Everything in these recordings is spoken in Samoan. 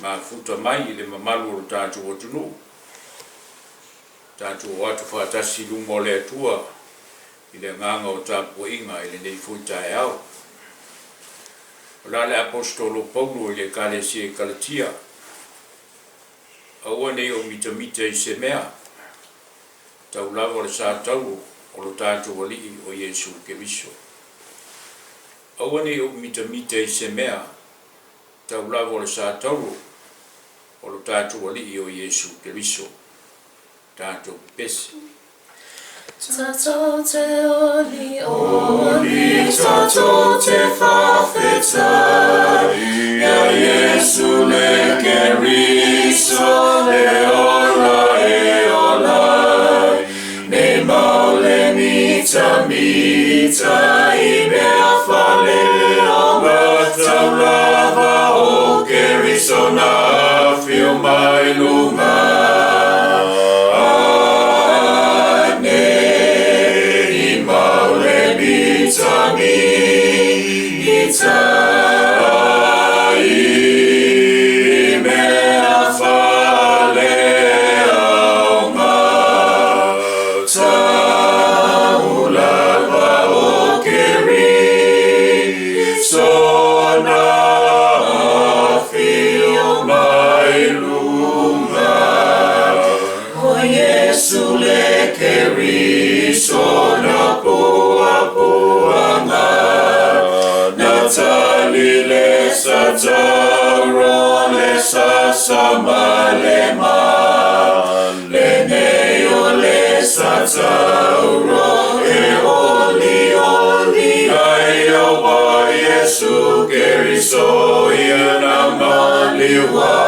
Mafuta mai i le mamalu o lo tatou atunuu, tatou o atu faatasi i luma o le Atua i le agaga o tapuaiga i lenei foi taeao. O la le Aposetolo Paulo i le Ekalesia i Kalatia, Aua ne i ou mitamita i se mea, tau lava o le sa tauro o lo tatou Alii o Iesu Keriso. Aua ne i ou mitamita i se mea, tau lava o le sa tauro o lo tatou Alii o Iesu Keriso. Tatou pepese. Tatou te olioli, tatou te faafetai ia Iesu le Keriso, e ola e ola ai, nei mau le mitamita i mea faaleaoga, tau lava o Keriso na afio mai luga. Ai nei mau le mitamita i mea faaleaoga, tau lava o Keriso na afio mai luga. O Iesu le Keriso na puapuaga, na tali le satauro le sasa ma le ma, lenei o le satauro e olioli ai aua Iesu Keriso ia na maliua.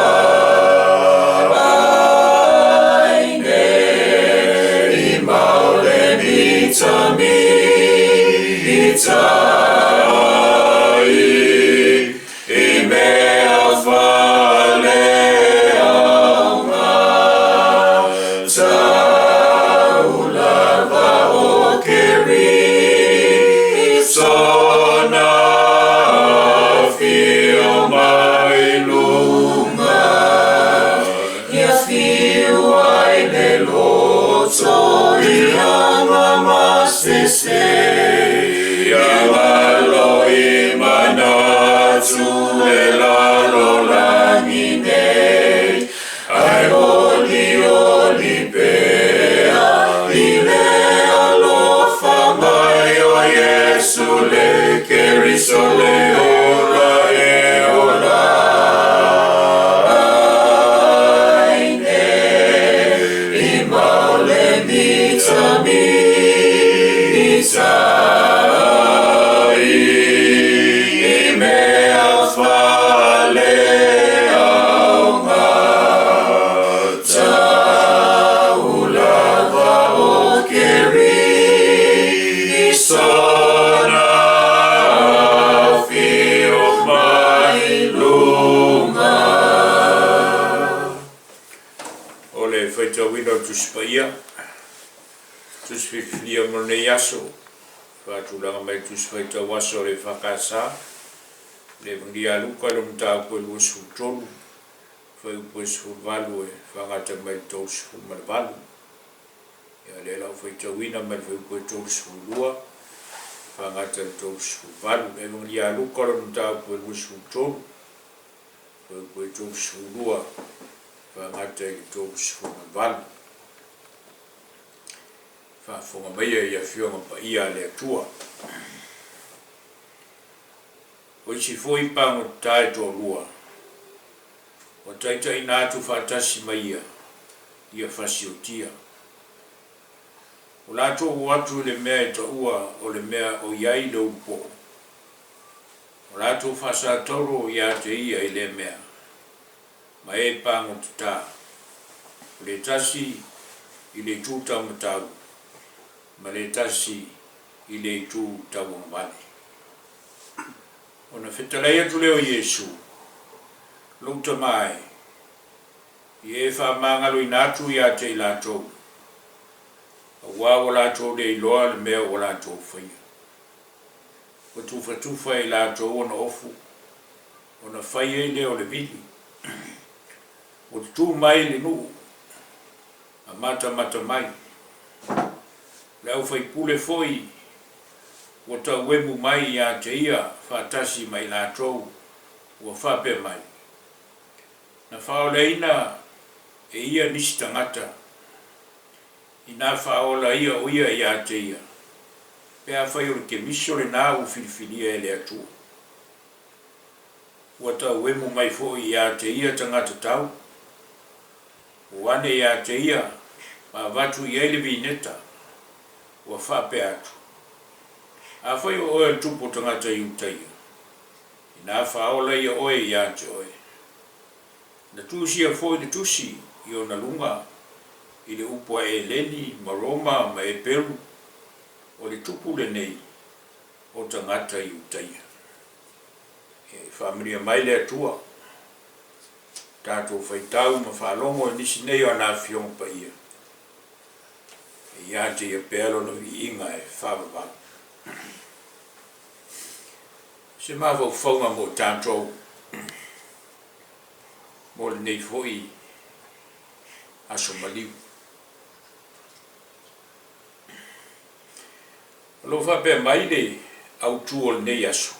Ai nei mau le mitamita i mea faaleaoga, tau lava o Keriso na afio mai luga. Ia fiu ai le loto i agamasese, ia galo i manatu le lalolagi nei, ae olioli pea i le alofa mai o Iesu le Keriso le ola e ola ai nei mau le mitamita i mea faaleaoga, tau lava o Keriso na afio mai luga. O le faitauina o le Tusi Paia, Tusi Filifilia mo lenei aso, faatulaga mai le Tusi Faitau Aso a le EFKS, le Evagelia a Luka i lona mataupu e 23, fuaiupu e 18 e faagata mai le 38. Ia, o lea la ua faitauina mai le fuaiupu e 32 faagata i le 38. Le Evagelia a Luka lona mataupu e 23, fuaiupu e 32 faagata i le 38. Faafofoga maia i Afioga Paia a le Atua. O isi foi pagotata e toalua, ua taitaiina atu faatasi ma ia ia fasiotia. Ua latou o atu i le mea e taua o le mea o i ai le ulupoo. Ua latou faasatauro ia te ia i lea mea, ma e pagotata, o le tasi i le itu taumatau ma le tasi i le itu tauagavale. Ona fetalai atu lea o Iesu, Lou Tama e, ia e faamagaloina atu ia te i latou, aua ua latou le iloa le mea ua latou faia. Ua tufatufa e i latou ona ofu, ona fai ai lea o le vili. Ua tutū mai le nuu ma matamata mai. Le aufaipule foi ua tauemu mai ia te ia faatasi ma i latou ua faapea mai, Na faaolaina e ia nisi tagata, inā faaola ia o ia ia te ia, pe afai o le Kemiso lenā ua filifilia e le Atua. Ua tauemu mai foi ia te ia tagata tau, ua ane ia te ia ma avatu i ai le vineta, ua faapea atu, Afai o oe o le tupu o tagata Iutaia, inā faaola ia oe ia te oe. Na tusia foi le tusi i ona luga i le upu a Eleni ma Roma ma Eperu, o le tupu lenei o tagata Iutaia. E faamanuia mai le Atua, tatou faitau ma faalogo i nisi nei o ana Afioga Paia, e ia te Ia pea Lona viiga e faavavau. Se mafaufauga mo i tatou mo lenei foi aso maliu. O lo o faapea mai le autu o lenei aso,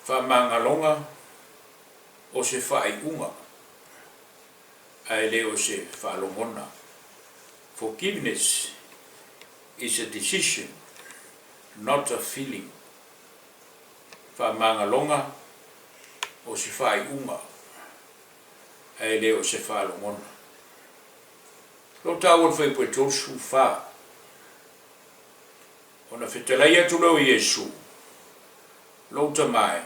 Faamagaloga o se faaiuga ae le o se faalogona, Forgiveness is a decision, not a feeling. Faamagaloga o se faaiuga ae le o se faalogona. O lo o taua le Fuaiupu e 34, Ona fetalai atu lea o Iesu, Lou Tama e,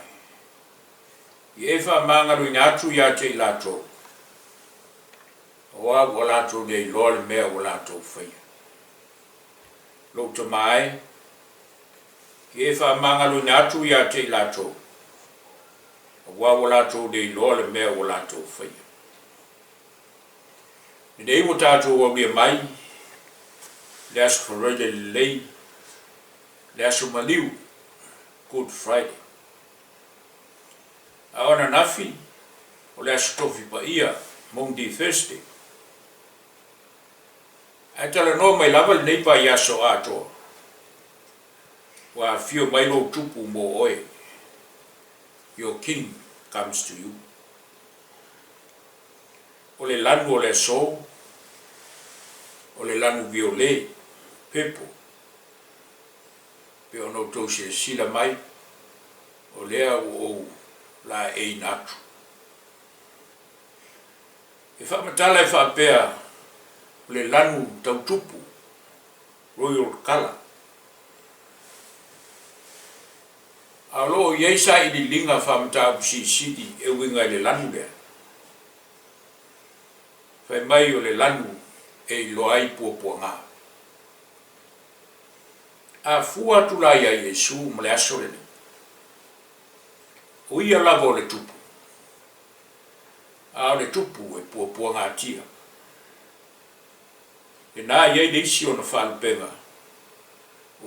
ia e faamagaloina atu ia te i latou, aua ua latou le iloa le mea ua latou faia. Lou Tama e, ia e faamagaloina atu ia te i latou, aua ua latou le iloa le mea ua latou faia. Lenei ua tatou aulia mai le Aso Faraile lelei, le Aso Maliu, Good Friday. A o ananafi, o le Aso Tofi Paia, Maundy Thursday. Ae talanoa mai lava lenei vaiaso atoa, ua afio mai lou Tupu mo oe, Your King comes to you. O le lanu o le aso, o le lanu viole, purple. Pei ona outou silasila mai, o lea ua ou laeiina atu. E faamatala e faapea o le lanu tau tupu, royal colour. A o lo o i ai sailiiliga faamataupu silisili e uiga i le lanu lea. Fai mai o le lanu e iloa ai puapuaga. A fua atu la ia Iesu ma le aso lenei, o ia lava o le Tupu, a o le Tupu e puapuagatia. Lena e i ai le isi ona faalupega,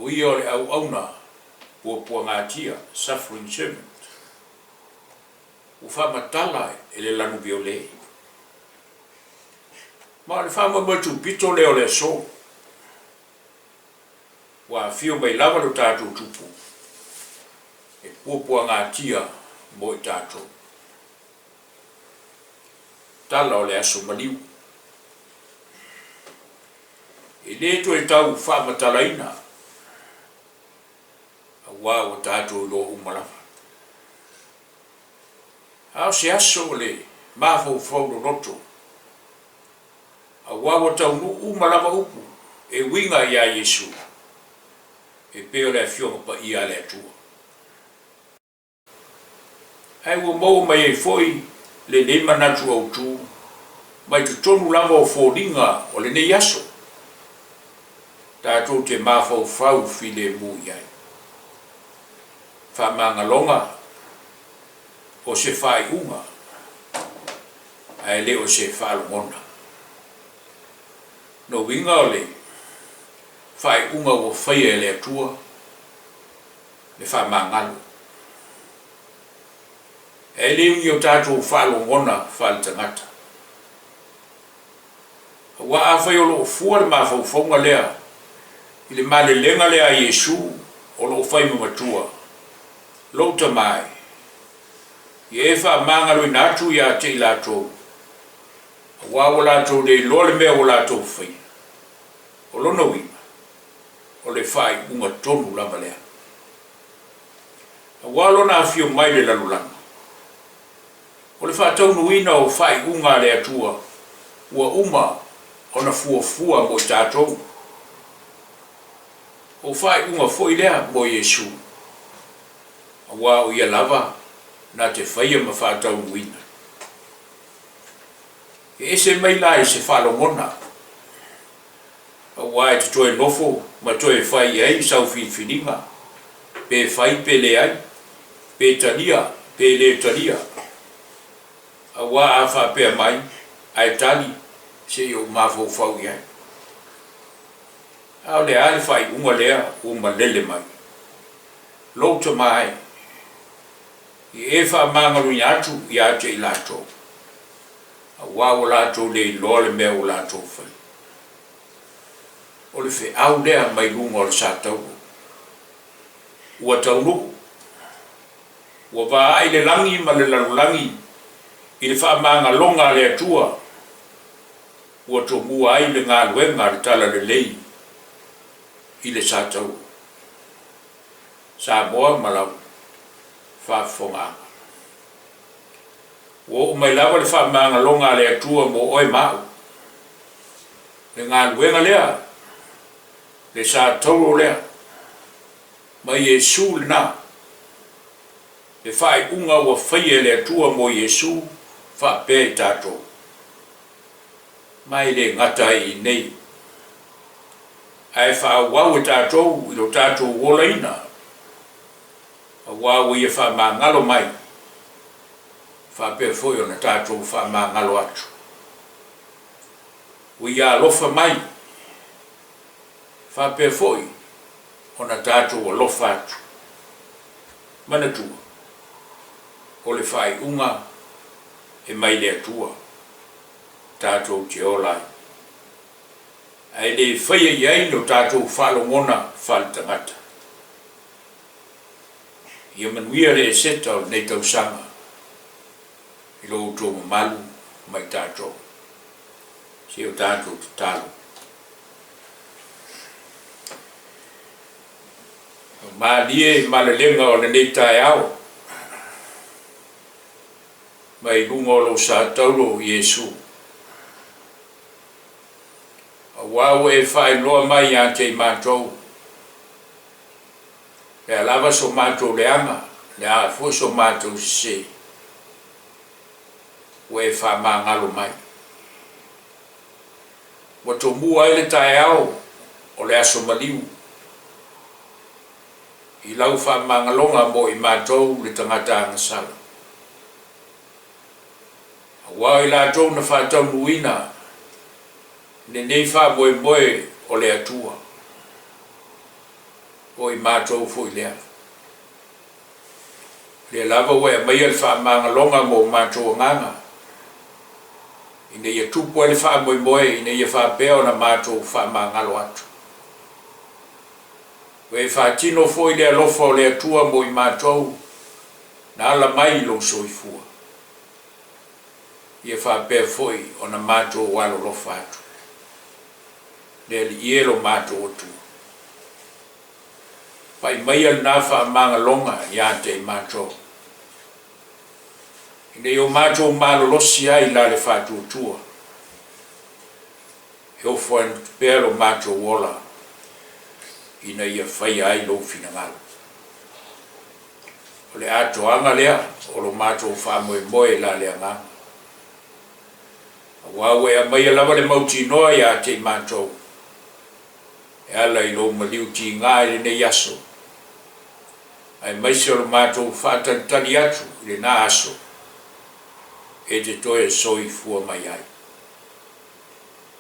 o ia o le auauna puapuagatia, suffering servant, ua faamatala e le lanu viole. Ma o le faamoemoe tupito lea o le aso, ua afio mai lava lo tatou Tupu e puapuagatia mo i tatou. Tala o le aso maliu. E le toe tau faamatalaina, aua ua tatou iloa uma lava. A o se aso o le mafaufau loloto, aua ua taunuu uma lava upu e uiga ia Iesu, e pei o le Afioga Paia a le Atua. Ae ua maua mai ai foi lenei manatu autu mai totonu lava o foliga o lenei aso, tatou te mafaufau filemu i ai. Faamagaloga o se faaiuga ae le o se faalogona. No uiga o le faaiuga ua faia e le Atua, le faamagalo. Ae le o ni o tatou faalogona faaletagata. Aua afai o lo o fua le mafaufauga lea i le malelega lea a Iesu o lo o fai ma matua, Lou Tama e, ia e faamagaloina atu ia te i latou, aua ua latou le iloa le mea ua latou faia. O lona uiga, o le faaiuga tonu lava lea. Aua lona afio mai i le lalolagi, o le faataunuuina o faaiuga a le Atua ua uma ona fuafua mo i tatou. O faaiuga foi lea mo Iesu, aua o Ia lava na te faia ma faataunuuina. E ese mai la i se faalogona, aua e te toe nofo ma toe fai i ai sau filifiliga, pe fai pe leai, pe talia pe le talia, aua a faapea mai, ae tali se i ou mafaufau i ai. A o le a le faaiuga lea ua malele mai? Lou tama e, i e faamagaloina atu ia te i latou, aua ua latou le iloa le mea ua latou faia. O le feau lea mai luga o le satauro. Ua taunuu. Ua vaai le lagi ma le lalolagi i le faamagaloga a le Atua ua tomua ai le galuega a le Talalelei i le satauro. Samoa ma lau faafofogaaga. Ua oo mai lava le faamagaloga a le Atua mo oe ma au. Le galuega lea, le satauro lea, ma Iesu lena, le faaiuga ua faia e le Atua mo Iesu faapea i tatou. Ma e le gata ai i inei, ae faaauau e tatou i lo tatou olaina, aua ua Ia faamagalo mai, faapea foi ona tatou faamagalo atu. Ua Ia alofa mai, faapea foi ona tatou alofa atu. Manatua, o le faaiuga e mai le Atua tatou te ola ai, ae le faia i ai lo tatou faalogona faaletagata. Ia manuia le Eseta o lenei tausaga i lo outou mamalu ma i tatou. Se o tatou tatalo. Malie malelega o lenei taeao mai luga o lou sa taulo, Iesu. Aua ua e faailoa mai ia te i matou, le a lava so matou leaga, le a foi so matou sese, ua e faamagalo mai. Ua tomua ai le taeao o le aso maliu i lau faamagaloga mo i matou le tagata agasala. Aua o i latou na faataunuuina lenei faamoemoe o le Atua, o i matou foi lea. O lea lava ua e aumaia le faamagaloga mo matou agaga, ina ia tupu ai le faamoemoe ina ia faapea ona matou faamagalo atu. Ua e faatino foi le alofa o le Atua mo i matou na ala mai i lou soifua, ia faapea foi ona matou alolofa atu. Le Alii e lo matou Atua. Pai maia lena faamagaloga ia te i matou, ina ia o matou malolosi ai la le faatuatua, e ofo atu pea lo matou ola ina ia faia ai lou finagalo. O le atoaga lea o lo matou faamoemoe la le agaga. Aua ua e aumaia lava le mautinoa ia te i matou, e ala i lou maliu tiga i lenei aso, aemaise o lo matou faatalitali atu i lena aso e te toe soifua mai ai.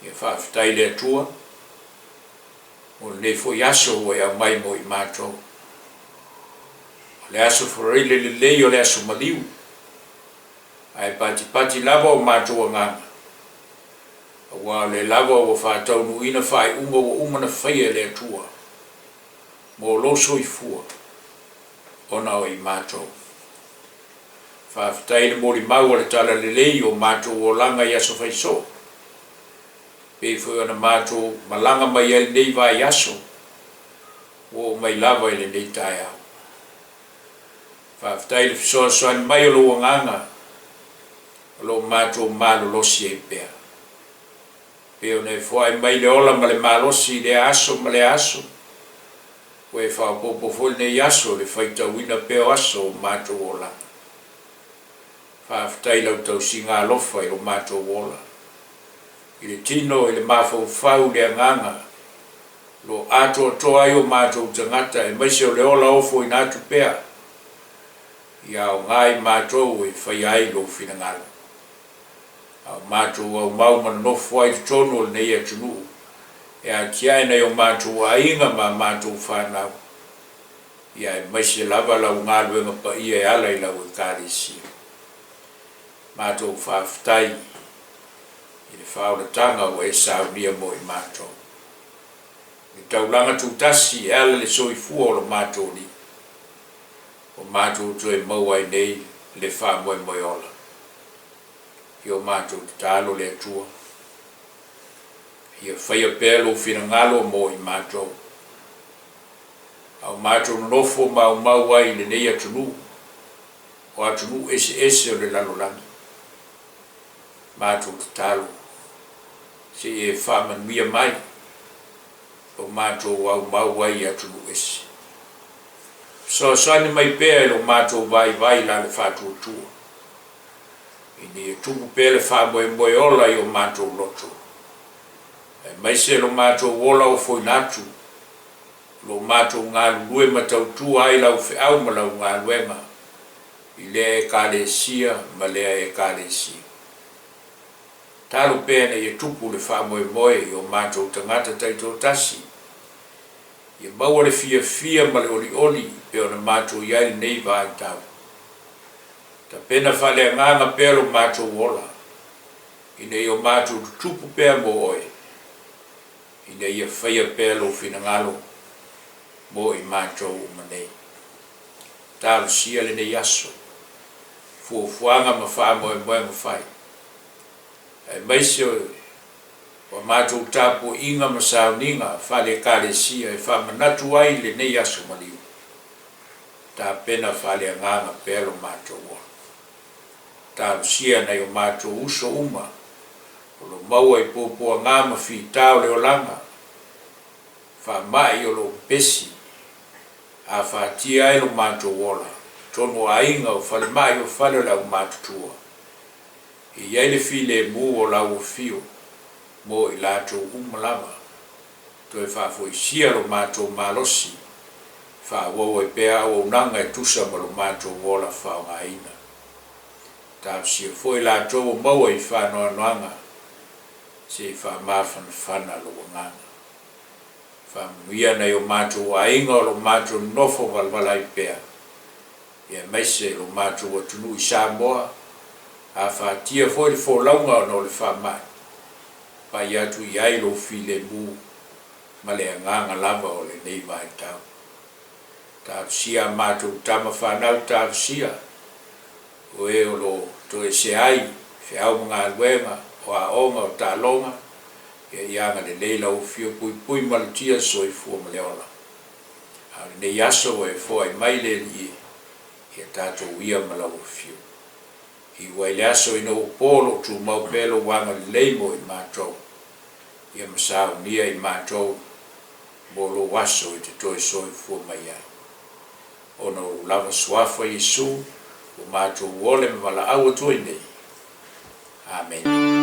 Ia faafetai i le Atua mo lenei foi aso ua e aumai mo i matou. O le aso faraile lelei o le aso maliu. Ae patipati lava o matou agaga, aua o lea lava ua faataunuuina faaiuga ua uma ona faia e le Atua mo lou soifua ona o i matou. Faafetai i le molimau a le Talalelei i o matou olaga i aso faisoo, pei foi ona matou malaga mai ai lenei vaiaso ua oo mai lava i lenei taeao. Faafetai i le fesoasoani mai o lou Agaga o lo o matou malolosi ai pea. Pei ona e foai mai le ola ma le malosi i lea aso ma lea aso, ua e faaopoopo foi lenei aso i le faitauina pea o aso o matou olaga. Faafetai i lau tausiga alofa i lo matou ola, i le tino, i le mafaufau, i le agaga, o lo o atoatoa ai o matou tagata aemaise o le ola ofoina atu pea ia aoga i matou e faia ai lou finagalo. A o matou aumau ma nonofo ai i totonu o lenei atunuu e atiae nai o matou aiga ma a matou fanau, ia aemaise lava lau galuega paia e ala i lau Ekalesia. Matou faafetai i le faaolataga ua e saunia mo i matou. Le taulaga tutasi e ala i le soifua o lo matou Alii, ua matou toe maua ai nei le faamoemoe ola. I o matou tatalo le Atua, ia faia pea lou finagalo mo i matou, a o matou nonofo maumau ai i lenei atunuu, o atunuu eseese o le lalolagi. Matou tatalo, se i e faamanuia mai lo matou aumau ai i atunuu ese. Fesoasoani mai pea i lo matou vaivai la le faatuatua, ina ia tupu pea le faamoemoe ola i o matou loto, aemaise lo matou ola ofoina atu, o lo matou galulue ma tautua ai lau feau ma lau galuega i lea Ekalesia ma lea Ekalesia. Tatalo pea ina ia tupu le faamoemoe i o matou tagata taitoatasi, ia maua le fiafia ma le olioli pei ona matou i ai lenei vaitau. Tapena faaleagaga pea lo matou ola, ina ia o matou tutupu pea mo oe, ina ia faia pea lou finagalo mo i matou uma nei. Talosia lenei aso, fuafuaga ma faamoemoega fai, aemaise o a matou tapuaiga ma sauniga faale-Ekalesia e faamanatu ai lenei aso maliu. Tapena faaleagaga pea lo matou ola. Talosia nai o matou uso uma o lo maua i puapuaga ma fita o le olaga, faamai o lo o pepesi, afatia ai lo matou ola, totonu o aiga, o falemai, o fale o le aumatutua. E i ai le filemu o lau afio mo i latou uma lava. Toe faafoisia lo matou malosi, faaauau ai pea auaunaga e tusa ma lo matou ola faaaogaina. Talosia foi latou o maua i faanoanoaga, se i faamafanafana lou agaga. Faamanuia nai o matou aiga o lo matou nonofo valavala ai pea, aemaise lo matou atunuu i Samoa, afatia foi le folauga ona o le faamai, pai atu i ai lou filemu ma le agaga lava o lenei vaitau. Talosia a matou tama fanau talosia, o e o lo o toesea ai feau ma galuega, o aoga, o taaloga, ia agalelei lau Afio puipui malutia le soifua ma le ola. A o lenei aso ua e foai mai le Alii e, ia tatou uia ma lau Afio. Iu ai le aso ina ua po o lo o tumau pea lou agalelei mo i matou, ia ma saunia i matou mo lou aso e te toe soifua mai ai. Ona o lou lava Suafa Iesu, ua matou ole ma valaau atu ai nei. Amene.